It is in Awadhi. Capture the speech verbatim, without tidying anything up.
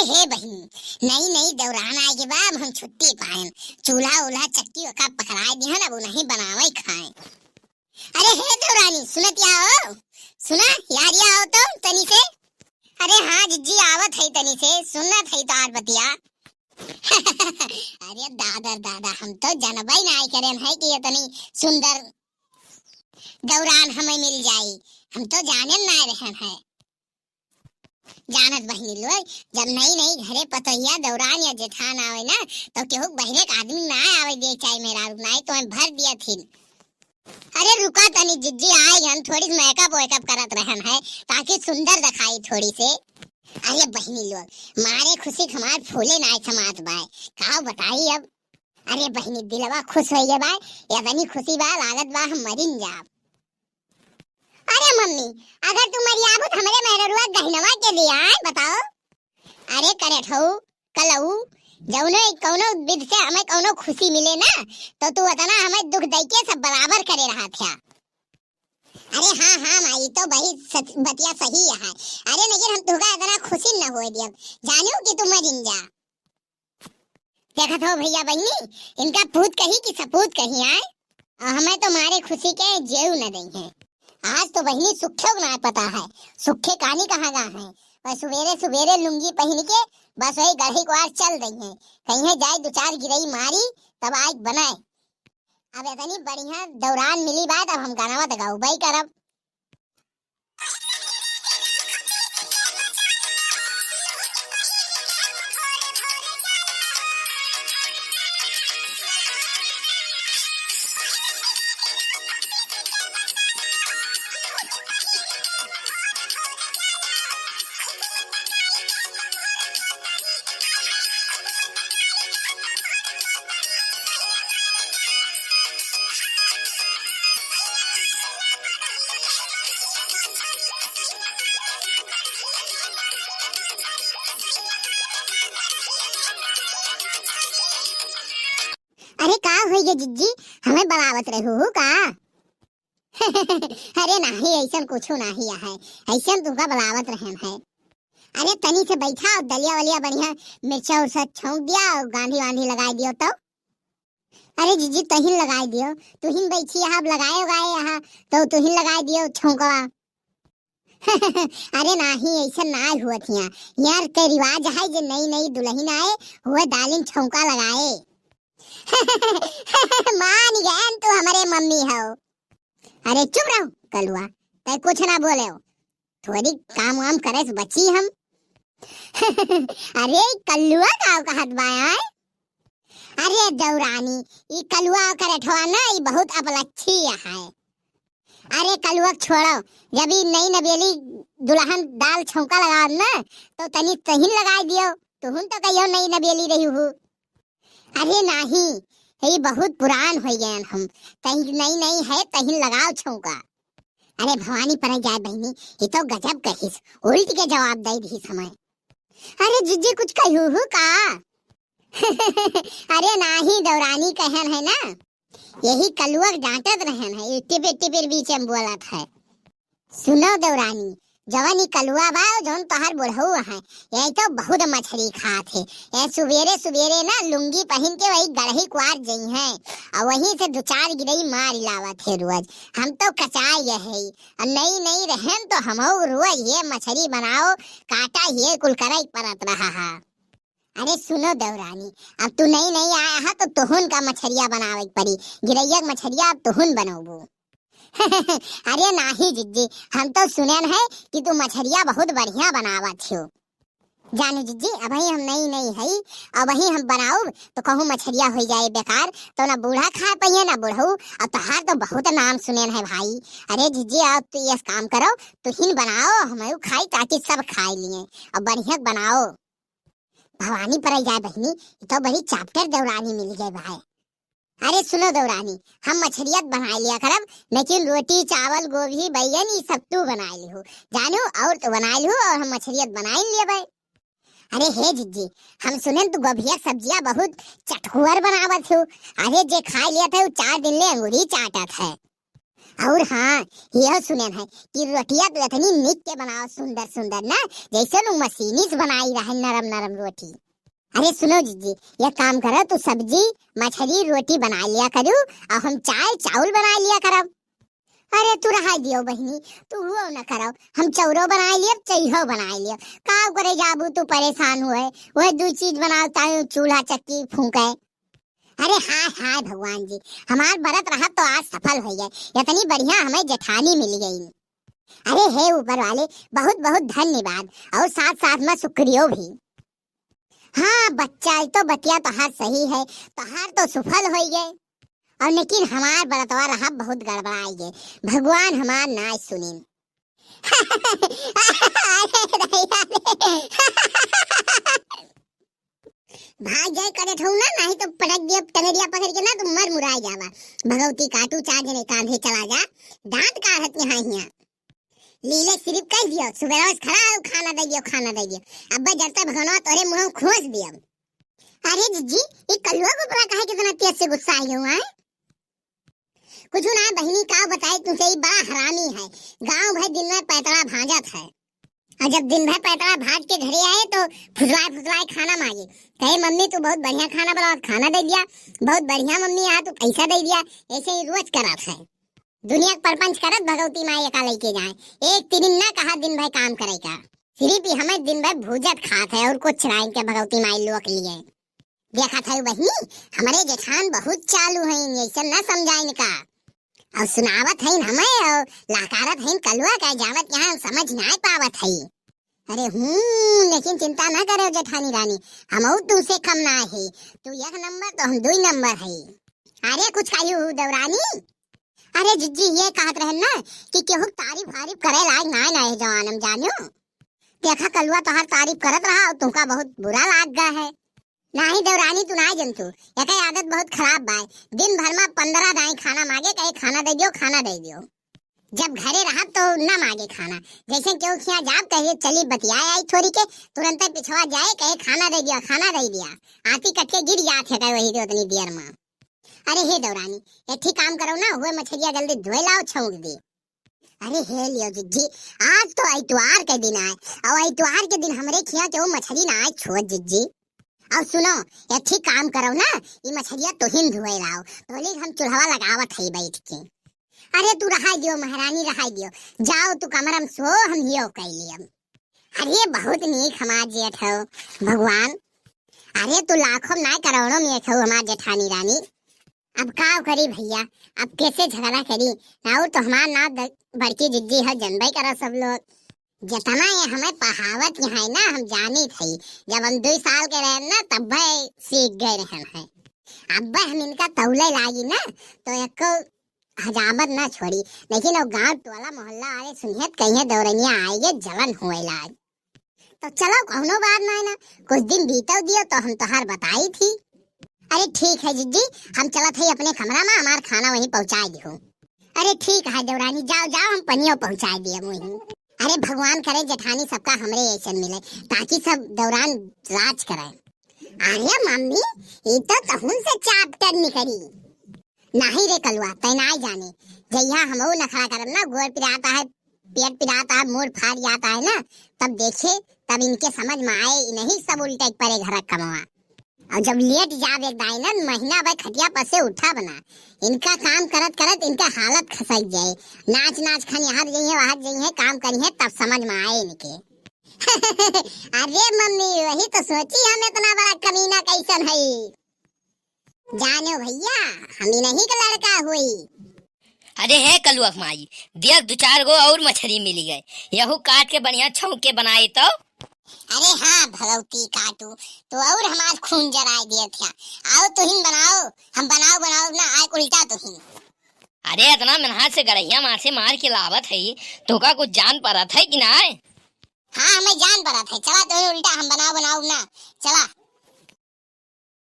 हे बहिनी, नई नई दौरान आए के बाद हम छुट्टी पाएन, चूल्हा उल्हा चक्की ओका पकड़ाए दिहन, अब उन्हीं बनावे खाए। अरे हे दौरानी, सुनत या हो? सुना, यार या हो तो तनी से। अरे हाँ जिज्जी, आवत है तनी से, सुनत है तो आर बतिया। अरे दादा दादा, हम तो जनबई नाय करेन है कि इतनी सुंदर दौरान हमें मिल जाई, हम तो जानेन नाय रहन है। जानत बहिनी लोग, जब नई नई घरे पतोहिया दौरान या जेठान आवे ना, तो केहू बहिरे के आदमी ना आवे दे, चाहे मेहरारू ना आए, तो हम भर दिया थिन। अरे रुका तनी जिज्जी, आए हन, थोड़ी मेकअप वेकअप करत रहन है, ताकि सुंदर दिखाई थोड़ी से। अरे बहिनी लोग, मारे खुशी के हमार फूले नाय समात बाय, का बताई अब। अरे बहिनी, दिलवा खुश हो गया बाय, इतनी खुशी बा, लागत बा हम मरिन जाब। अरे मम्मी, अगर तू मरियाबू तो हमरे मेहररुआ गहनवा के दिया है, बताओ। अरे करेठऊ, कलऊ, जौनो कौनो विध से हमें कौनो खुशी मिले ना, तो तू उतना हमें दुख दई के सब बराबर करे रहा था। अरे हाँ हाँ माई, तो वही सच, बतिया सही है। अरे लेकिन हम तुहका इतना खुशी न होए दियब, जानियो कि तू मरिन जा। देखत हो भैया बहिनी, इनका पूत कही कि सपूत कही आए, और हमें तो मारे खुशी के जेऊ न दई है। आज तो बहिनी सुखे ना पता है, सुखे कानी कहाँ गा है। वह सुबेरे सुबेरे लुंगी पहन के बस वही गढ़ई कुआर चल दई है, कहीं है जाए दो चार गिरई मारी, तब आग बनाए। अब इतनी बढ़िया दौरान मिली बात, अब हम गाना तो गाउबई करब। अरे का होई गे जिज्जी, हमें बलावत रहू हो का? अरे नाही, ऐसन कुछू नाही है, ऐसन तुका बलावत रहन है। अरे तनी से बैठा और दलिया वलिया बढ़िया मिर्चा उर्चा छौंक दिया और गांधी वांधी लगाई दियो तो। अरे जिज्जी तहिन लगाई दियो, तुहिन बैठी यहाँ, अब लगाए उगाए यहाँ, तो तुहिन लगाई दियो छौंकवा। अरे नाही, ऐसा ना हुआ थिया। यार, के रिवाज है जे नई नई दुल्हन आए, हुए दालिन छौंका लगाए। मान गए तू हमारे मम्मी हो। अरे चुप रहो कलुआ, तै कुछ ना बोले हो। थोड़ी काम वाम करे से बची हम। अरे कलुआ का कहत बाय? अरे दौरानी, ई कलुआ करेठवा ना, ई बहुत अपलच्छी है। अरे कलुआ छोड़ो, जब ई नई नबेली दुल्हन दाल छौंका लगावत ना, तो तनी तहिन लगाई दियो। तुहुन तो कहियो नई नबेली रही हूँ। अरे नाही, ई बहुत पुरान हो गए हम, तहिन नई नई है, तहिन लगाओ छौंका। अरे भवानी पर जाए बहिनी, ई तो गजब कहिस, उल्ट के जवाब दे दिस हमें। अरे जिज्जी कुछ कहू हूँ का? अरे नाही, दौरानी कहन है ना, यही कलुआ के डांटत रहन है, ये टिपिर टिपिर बीच में बोलत है। सुनो दौरानी, जवन ई कलुआ बा, जवन तोहार बुढ़ऊ है, यही तो बहुत मछरी खात है। ये सुबेरे सुबेरे ना लुंगी पहन के वही गढ़ई कुआर जई है, और वहीं से दो चार गिरई मार लावत है रोज। हम तो कचाए गए है, और नई नई रहन तो हमहू रोज ये मछरी बनाओ, काटा ये कुल करे परत रहा है। अरे सुनो दौरानी, अब तू नई नई आया है तो तुहुन का मछरिया बनावे के पड़ी, गिरैया के मछरिया अब तुहुन बनौबू। अरे नाही जिज्जी, हम तो सुनेन है कि तू मछरिया बहुत बढ़िया बनावत हो। जानू जिज्जी, अबही हम नई नई हई, अबही हम बनाउब तो कहूँ मछरिया हो जाए बेकार, तो ना बूढ़ा खा पाइए ना बुढ़ऊ। अब तोहार तो बहुत नाम सुनेन है भाई। अरे जिज्जी, अब तू ये काम करो, तुहिन बनाओ, हम खाई ताकि सब खाई लिए, अब बढ़िया बनाओ। भवानी परल जाए बहिनी, ई तो बड़ी चापटर दौरानी मिल गए भाई। अरे सुनो दौरानी, हम मछरिया त बनाए लिया करब, लेकिन रोटी, चावल, गोभी, बैगन ई सब तू बनाए लिहू। जानू, और तो बनाए लिहू और हम मछरिया त बनाए लिया भाई। अरे हे जिज्जी, हम सुनेन तू गोभिया सब्जिया बहुत चटकुअर बनावत हो। अरे जे खाए लिया था, वो चार दिन ले अंगूरी चाटत है। और हाँ, यह सुनेन है कि रोटिया तू इतनी निक के बनाओ, सुंदर सुंदर ना, जैसे लोग मशीनी से बनाई रहे नरम नरम रोटी। अरे सुनो जिज्जी, यह काम करो, तू सब्जी, मछली, रोटी बनाइ लिया करू, और हम चाय, चाउर बनाइ लिया करब। अरे तू रहाई दियो बहिनी, तू हुओ न करो, हम चौरो बनाइ लियब, चैहो बनाइ लियब। का करे जाबू तू परेशान हुए, वह दुइ चीज बनाओ, ताई चूल्हा चक्की फूंके। अरे हाय हाय भगवान जी, हमार बरत रहत तो आज सफल होइ गए, इतनी बढ़िया हमें जेठानी मिल गई। अरे हे ऊपर वाले, बहुत बहुत धन्यवाद और साथ साथ में शुक्रियो भी। हाँ बच्चा, ई तो बतिया तोहार सही है, तोहार तो सफल होइ गए, और लेकिन हमार बरतवा रहा बहुत गड़बड़ाइ गए, भगवान हमार नाय सुनिन। अरे दैया रे। भाग जाए करे ठहू ना, नहीं तो पटक दिया टंगरिया पकड़ के ना, तो मर मुराई जावा। भगवती काटू, चार जने कांधे चला जा, दांत काढ़त यहाँ हिया। लीले सिर्फ कह दियो, सुबह रोज खड़ा हो, खाना दे दियो, खाना दे दियो। अब्बे जब तक भगवान तोरे मुंह खोस दियो। अरे जिज्जी, ये कलुआ को पता काहे कितना तेज से गुस्सा आई हुआ है? कुछ ना बहिनी, का बताए तुमसे, ये बड़ा हरामी है। गांव भर दिन में पैतरा भाजत है, और जब दिन भर पैतरा भाज के घरे आए तो फुसलाए फुसलाए खाना मांगे, कहे, "मम्मी तू बहुत बढ़िया खाना बनाओ, खाना दे दिया, बहुत बढ़िया मम्मी, आ तू कैसा दे दिया।" ऐसे ही रोज करत है। दुनिया के परपंच करत भगवती माई एका लेके जाए, एक तिरिन ना कहा दिन भर काम करे का, सिर्फ ही हमें दिन भर भूजत खात है और कुछ ना इनके भगवती माई लोक लिए। देखत है बहिनी, हमरे जेठान बहुत चालू हैं, ऐसे न समझाइन का। और सुनावत हैं हमें और लहकारत हैं कलुआ का, जावत यहाँ समझ ना पावत है। अरे हूँ, लेकिन चिंता ना करे जेठानी रानी, हम तुमसे कम ना है, तू एक नंबर तो हम दुई नंबर है। अरे कुछ कही हो देवरानी? अरे जिज्जी ये कहत रहन ना कि केहू तारीफ वारीफ करे लायक ना ना है जवान हम जानियो। देखा कलुआ तोहार तारीफ करत रहा और तुमका बहुत बुरा लाग गा है। नाही देवरानी, तू नाही जनतू, एकर आदत बहुत खराब बा। दिन भर में पन्द्रह दाई खाना मांगे, कहे, "खाना दे दियो, खाना दे दियो।" जब घरे रहब तो ना मांगे खाना, जैसे केहू खिया जाब, कहे, "चली बतिया आई थोड़ी के", तुरंत पिछवा जाए, कहे, "खाना दे दिया, खाना दे दिया।" आती कट के गिर जात है, कहे, वही दे उतनी देर में। अरे हे देवरानी, एक ठे काम करो ना, हुए मछरिया जल्दी धोए लाओ, छौंक दे। अरे हे लियो जिज्जी, आज तो इतवार के दिन आए, और इतवार के दिन हमरे खिया केहू मछरी ना आए छोड़ जिज्जी। और सुनो, एक ठे काम करो ना, ई मछरिया तुहिन धुए लाओ, तोली हम चूल्हवा लगावत हई बैठ के। अरे तू रहाई दियो महारानी, रहाई दियो, जाओ तू कमरा में सो, हम हियो कैली अब। अरे बहुत नीक हमार जेठ हो भगवान। अरे तू लाखों में ना करोड़ों में एक हो हमार जेठानी रानी। अब का करी भैया, अब कैसे झगड़ा करी? और तो हमार नाव द-, बड़की जिज्जी है, जनबे करा सब लोग। जितना ये हमें पढ़ावत यहाँ है ना, हम जानित है, जब हम दो साल के रहे ना, तब भाई सीख गए रहन है। अब भाई हम इनका तौले लागी ना, तो एको हजामत ना छोड़ी, लेकिन वो गांव टोला मोहल्ला वाले सुनिहत कहिए दौरनिया आएगे, जलन हुए लाग। तो चलो, कौनो बात ना है ना, कुछ दिन बीतव दियो तो हम तोहार बताई थी। अरे ठीक है जिज्जी, हम चलत है अपने कमरा में, हमार खाना वहीं पहुँचाए दिहो। अरे ठीक है देवरानी, जाओ जाओ, हम पनियो पहुँचाए दिए वहीं। अरे भगवान करे जेठानी सबका हमरे ऐसन मिले, ताकि सब दौरान राज करे। अरे मम्मी, ये तो तहुन से chapter निकली। नाही रे कलुआ, तै नाही जाने। जहिया हमहू नखरा करब ना, गोड़ पिरात है, पेट पिरात है, मूड़ फाड़ जात है ना, तब देखे, तब इनके समझ में आए, इन्हीं सब उल्टे परे घर कमवा। और जब लेट जाब एक दाई ना, महीना भर खटिया पर से उठब ना, इनका काम करत करत इनका हालत खसक जाए। नाच नाच खानी यहाँ जइहे, वहाँ जइहे, काम करिहे, तब समझ में आए इनके। अरे मम्मी, वही तो सोची हम, इतना बड़ा कमीना कैसन है। जानो भैया, हम इन्हीं के लड़का हुई। अरे हे कलुआ के माई, दिया दो चार गो और मछली मिली गए, यहू काट के बढ़िया छौंक के बनाए तो। अरे हाँ भगवती काटू, तो और हमार खून जराए दिए थे। आओ तुहिन बनाओ, हम बनाओ बनाओ ना, आए उल्टा तुहिन। अरे इतना मेहनत से गड़हिया मार से मार के लावत है, तोका कुछ जान परत है कि ना? हाँ, हमें जान परत है। चला तो उल्टा हम बनाओ बनाओ ना। चला।